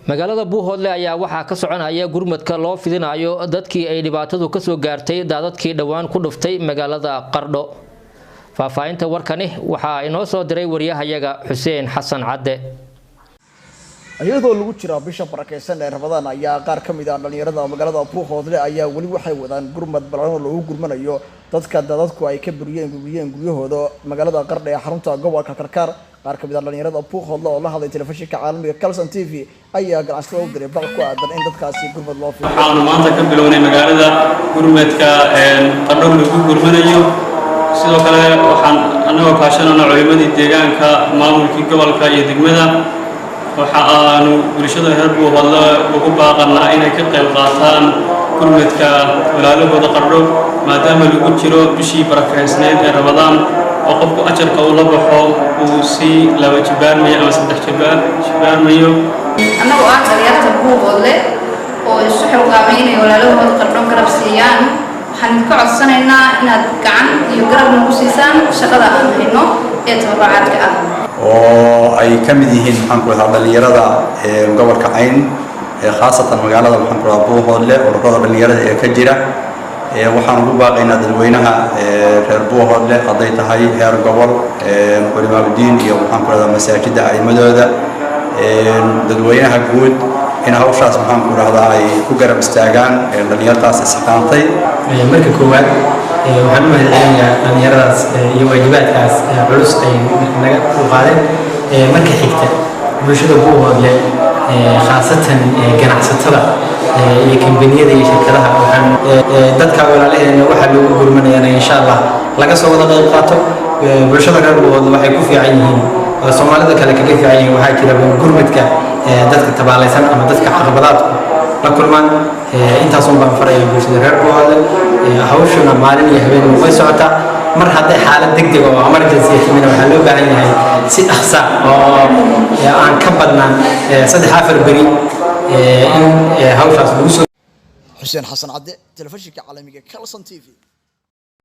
Magaalada Buuhoodle ayaa waxaa ka soconaya gurmadka loo fidinayo dadkii ay dhibaatadu kasoo gaartay daadadkii dhowaan ku dhuftay magaalada Qardho. Faahfaahinta warkani waxaa inoo soo diray wariyahayaga Xuseen Xasan Cadde. Iyadoo lagu jira bisha barakeysan ee Ramadaan ayaa qaar ka mid ah dhalinyarada magaalada Buuhoodle ayaa weli waxay wadaan gurmad balano loogu gurmanayo dadka dadadku ay ka buriyeen guriyeen guryahooda magaalada Qardho ee xarunta gobolka Karkaar. Qaar ka mid ah dhalinyarada Buuhoodle oo la hadlay telefishinka caalamiga Kalson TV ayaa ganacsatada u diray baq ku aadan in dadkaasi gurmad loo fidiyo. Waxaanu maanta ka bilownay magaalada gurmadka Qardho lagu gurmanayo. Sidoo kale waxaan annagoo kaashanana culimmadii deegaanka, maamulkii gobolka iyo degmada, waxa aanu bulshada reer Buuhoodle ugu baaqanaa inay ka qayb qaataan gurmadka walaalahooda Qardho, maadaama lagu jiro bishii barakaysnayd ee Ramadaan oo qofku ajarka uu la baxo uu si laba jibaarmayo ama saddex jibaarmayo. Annagoo ah dhalinyarta Buuhoodle oo isu xilqaamay inay walaalahooda Qardho garab siiyaan, waxaan idinka codsanaynaa inaad gacan iyo garab nagu siisaan shaqada aan hayno ee tabarucaadka ah. Oo ay ka mid yihiin, maxaan ku radaa, dhalinyarada gobolka Cayn, khaasatan magaalada, maxaan ku radaa, Buuhoodle, ururada dhalinyarada ee ka jira. Waxaan ugu baaqaynaa dadweynaha reer Buuhoodle, hadday tahay heer gobol, culimaadudiin iyo, maxaan ku rahdaa, masaajidda a'imadooda, dadweynaha guud, in hawshaas, maxaan ku rahdaa, ay ku garab istaagaan dhalinyartaas isxilqaantay. Marka koowaad waxaan u mahadcelinayaa dhalinyaradaas iyo waajibaadkaas culus ay naga qaadeen. Marka xigta, bulshada Buuhoodle, khaasatan ganacsatada iyo kambaniyada iyo shirkadaha, waxaan dadka walaalaheena waxaa loogu gurmanayana insha Allah laga soo wada qayb qaato. Bulshada reer Buuhoodle waxay ku fiican yihiin oo Soomaalida kale kaga fiican yihiin, waxaa jira gurmadka dadka tabaalaysan ama dadka caqabadaadku la kulmaan. Intaasun baan faraya bulshada reer Buuhoodle. Hawshuna maalin iyo habeen way socotaa. Mar hadday xaalad degdeg oo emergency timina, waxaa loo baahan yahay si dhaqsa oo aan ka badnaan 3-4 beri in hawshaas lagu soo Xuseen Xasan Cadde, telefishinka caalamiga Kalson TV.